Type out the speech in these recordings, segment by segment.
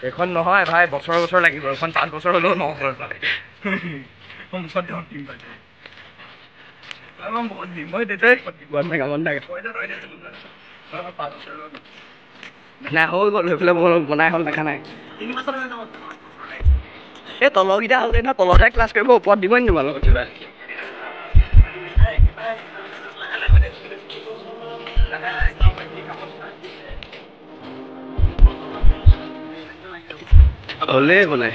এইখন নহয় ভাই, বছৰ বছৰ লাগিব। এইখন 5 বছৰ হ'লেও নহয়। নাই হৈ গ'ল, সেইফালে বনাই হ'ল, দেখা নাই। এই তলৰকেইটা হ'লে নহয়, তলতহে ক্লাছ কৰিব, ওপৰত দিব নি তোমালোকক কিবা? হ'লেই বনাই।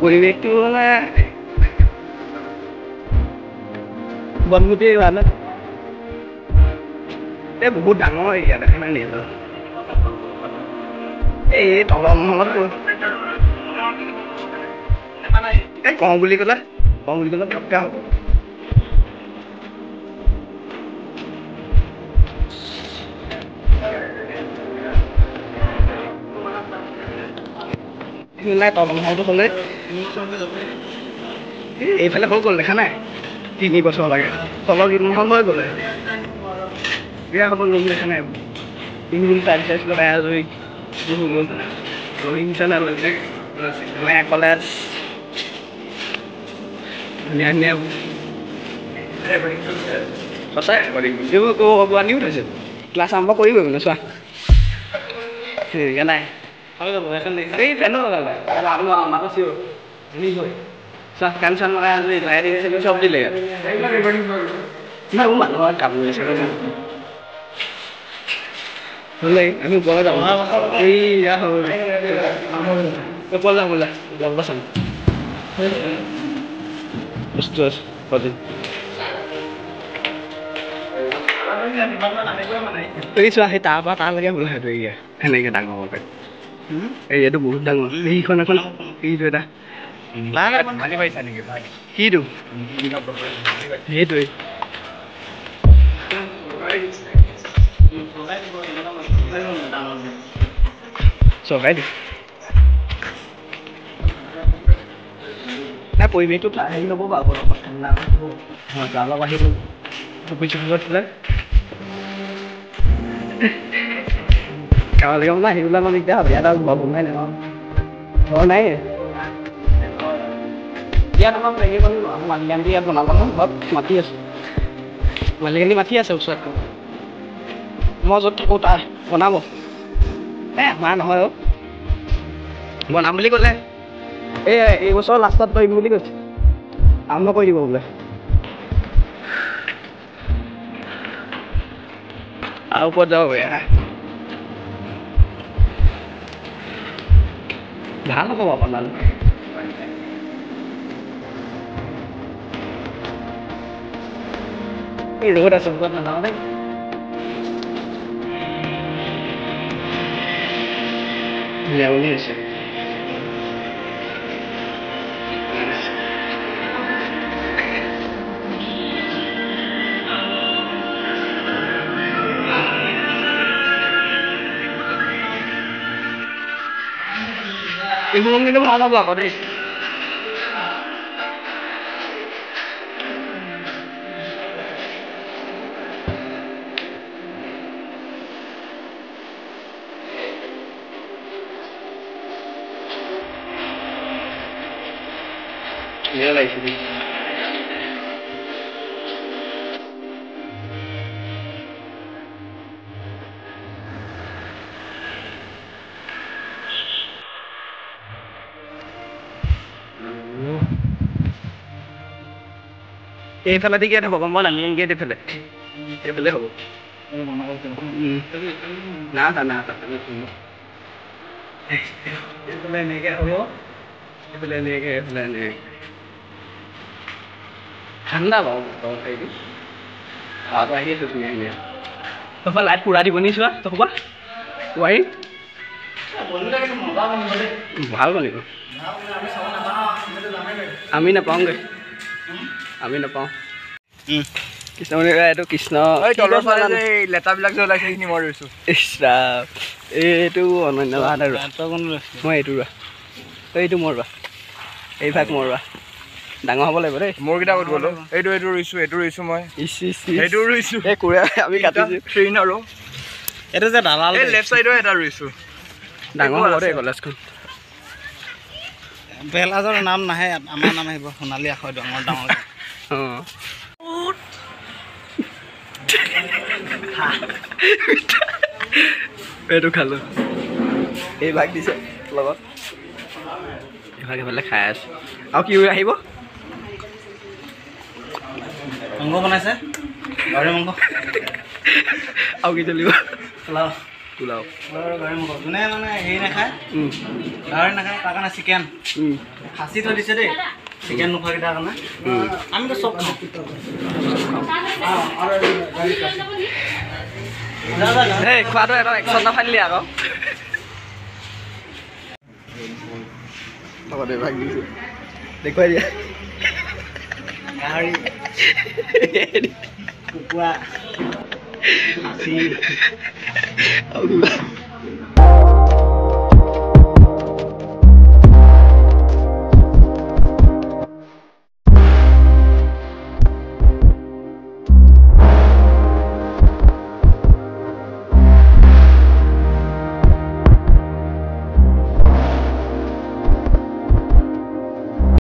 পৰিৱেশটো মানে বনগুটি ভাল, এই বহুত ডাঙৰ এৰিয়া, দেখা নাই নি? এই তলৰ মহলত এই কওঁ বুলি ক'লে, কওঁ বুলি ক'লে ঘপকে হ'ব। নাই, তলৰ মহলটো হ'লে এইফালে হৈ গ'ল, দেখা নাই? 3 বছৰ লাগে। তলৰ মহল হৈ গ'লে বিয়া হ'ব। ৰুম দেখা নাই? তিনি টাইলছ চাইলছ লগাই আজৰি হৈ গ'ল। ৰহিং চেনেল, কলেজ, ধুনীয়া ধুনীয়া। সঁচাই এইবোৰ আনিও থৈছে। ক্লাছ আৰম্ভ কৰিবই মানে, চোৱা নাই এই ফেনো লগালে। চোৱা, ফেন চেন লগাই আজৰি, লাইট চব দিলে। নাই, মোৰ মানুহৰ কাম কৰি আছে। হ'লে আমি ওপৰলৈ যাম। এইয়া হ'ল, ওপৰলৈ যাম বোলে, ওপৰলৈ চাম। বস্তু আছে। এই চোৱা, সেই তাৰ পৰা তালৈকে বোলে সেইটো এৰিয়া সেনেকে ডাঙৰকে। এৰিয়াটো বহুত ডাঙৰ। সেইখন এখন এইটো এটা কিটো, সেইটোৱে। চৰকাৰে দিয়ে নাই। পৰিৱেশটো হেৰি হ'ব বাৰু, অলপ ঠাণ্ডা হ'ব। অলপ আহিব অফিচ চফিচত থ'লে গাঁৱলৈকে মানে আহিবলৈ অলপ দিগদাৰ হ'ব। ইয়াত আৰু ঘৰ বনোৱাই নাই, ঘৰ নাই ইয়াত। আমাৰ হেৰি মালিকান্দি ইয়াত বনাব নহয়, ঘৰত মাটি আছে। মালিকান্দি মাটি আছে ওচৰত, মই য'ত থাকোঁ তাৰ বনাব। এই আমাৰ নহয় অ', বনাম বুলি ক'লে এই এইবছৰ লাষ্টত কৰিম বুলি কৈছে, আৰম্ভ কৰি দিব বোলে। আৰু ওপৰত যাব বেয়া, ভাল হ'ব বাৰু বনালে। এই ৰ'দ আছে, ওপৰত নাযাওঁ দেই। লেৱনি হৈছে। এইবোৰ কিন্তু ভাল হ'ব আকৌ দেই। ধুনীয়া লাগিছে দেই। এইফালেদি গেট হ'ব, গম পোৱা নাই? মেইন গেট এইফালে, এইফালে হ'ব। না না, এইফালে এনেকে হ'ব, এইফালে এনেকে, এইফালে এনেকে। ঠাণ্ডা বাৰু হেৰিটো, হাৱাটো আহি আছে ধুনীয়া ধুনীয়া। তপা লাইট পুৰা দিব নি? চোৱা, তপা ৱাৰিং ভাল বনিব। আমি নাপাওঁগৈ, আমি নাপাওঁ। কৃষ্ণ, এইটো কৃষ্ণ। লেটাবিলাক যে ওলাইছে, সেইখিনি মই ৰুইছোঁ। এইটো অনন্য, মই এইটো ৰোৱা, এইটো মই ৰোৱা। এইভাগ মৰোৱা ডাঙৰ হ'ব লাগিব দেই। মোৰকেইটা ক'ত গ'লো? এইটো এইটো ৰুইছোঁ, এইটো ৰুইছোঁ মই, সেইটো ৰুইছোঁ। এই কুৰে আমি কাটিছোঁ ট্ৰেইন আৰু এইটো যে দালাল এই লেফ্ট চাইডৰ এটা ৰুইছোঁ। ডাঙৰ হ'ব দেই কলেজখন। বেলাজৰ নাম নাহে, আমাৰ নাম আহিব সোণালী আখৰ ডাঙৰ ডাঙৰ। অঁ, এইটো খালোঁ, এই ভাগ দিছে লগত, এইভাগ এইফালে খাই আছোঁ। আৰু কি আহিব? মাংস বনাইছে, গাহৰি মাংস। আৰু কি চলিব? পোলাও। পোলাও, গাহৰি মাংস। যোনে মানে হেৰি নাখায়, গাহৰি নাখায়, তাৰ কাৰণে চিকেন খাচী থৈ দিছে দেই, চিকেন নোখোৱাকেইটাৰ কাৰণে। আমিতো চব খাওঁ। এই খোৱাটো এটা একশ্যন এটা ফালিলি আকৌ। লগত এইভাগ দিছে, দেখুৱাই দিয়া। গাহৰি, কুকুৰা, খাচী। আৰু কিবা?